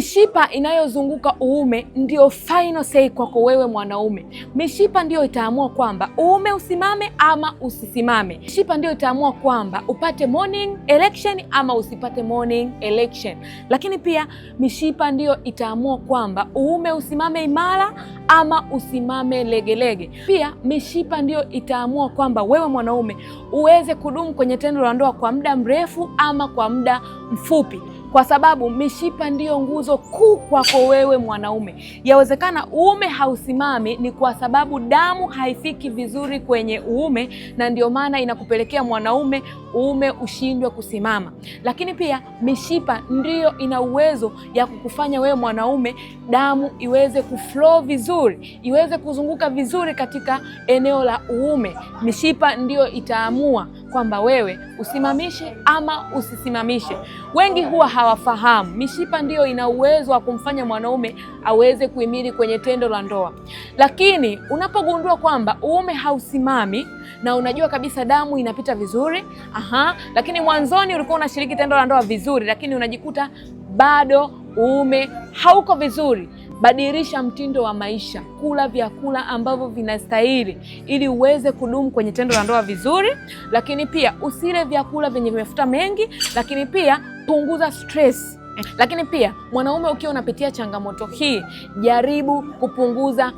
Mishipa inayozunguka uume ndio final say kwako wewe mwanaume. Mishipa ndiyo itaamua kwamba uume usimame ama usisimame. Mishipa ndiyo itaamua kwamba upate morning erection ama usipate morning erection. Lakini pia mishipa ndiyo itaamua kwamba uume usimame imara ama usimame legelege. Pia mishipa ndiyo itaamua kwamba wewe mwanaume uweze kudumu kwenye tendo la ndoa kwa muda mrefu ama kwa muda mfupi, kwa sababu mishipa ndiyo nguzo kuu kwako wewe mwanaume. Yawezekana uume hausimami ni kwa sababu damu haifiki vizuri kwenye uume, na ndio maana inakupelekea mwanaume uume ushindwe kusimama. Lakini pia mishipa ndiyo ina uwezo ya kukufanya wewe mwanaume damu iweze kuflow vizuri, iweze kuzunguka vizuri katika eneo la uume. Mishipa ndiyo itaamua kwamba wewe usimamishe ama usisimamishe. Wengi huwa hawafahamu mishipa ndiyo ina uwezo wa kumfanya mwanaume aweze kuhimili kwenye tendo la ndoa. Lakini unapogundua kwamba uume hausimami na unajua kabisa damu inapita vizuri, aha, lakini mwanzoni ulikuwa unashiriki tendo la ndoa vizuri, lakini unajikuta bado uume hauko vizuri, badilisha mtindo wa maisha, kula vyakula ambavyo vinastahili ili uweze kudumu kwenye tendo la ndoa vizuri, lakini pia usile vyakula vyenye mafuta mengi, lakini pia punguza stress. Lakini pia mwanaume, ukiwa unapitia changamoto hii, jaribu kupunguza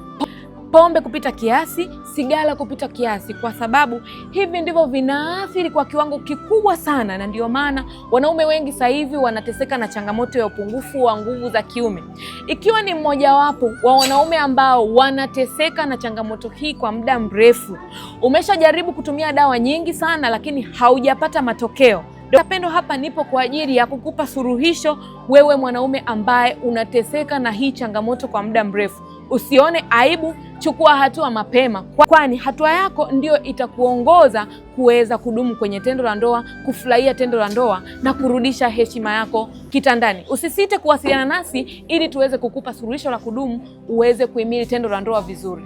pombe kupita kiasi, sigara kupita kiasi, kwa sababu hivi ndivyo vinaathiri kwa kiwango kikubwa sana, na ndio maana wanaume wengi sasa hivi wanateseka na changamoto ya upungufu wa nguvu za kiume. Ikiwa ni mmojawapo wa wanaume ambao wanateseka na changamoto hii kwa muda mrefu, umeshajaribu kutumia dawa nyingi sana, lakini haujapata matokeo. Dr. Pendo hapa nipo kwa ajili ya kukupa suluhisho wewe mwanaume ambaye unateseka na hii changamoto kwa muda mrefu. Usione aibu, chukua hatua mapema, kwani hatua yako ndiyo itakuongoza kuweza kudumu kwenye tendo la ndoa, kufurahia tendo la ndoa na kurudisha heshima yako kitandani. Usisite kuwasiliana nasi ili tuweze kukupa suluhisho la kudumu uweze kuhimili tendo la ndoa vizuri.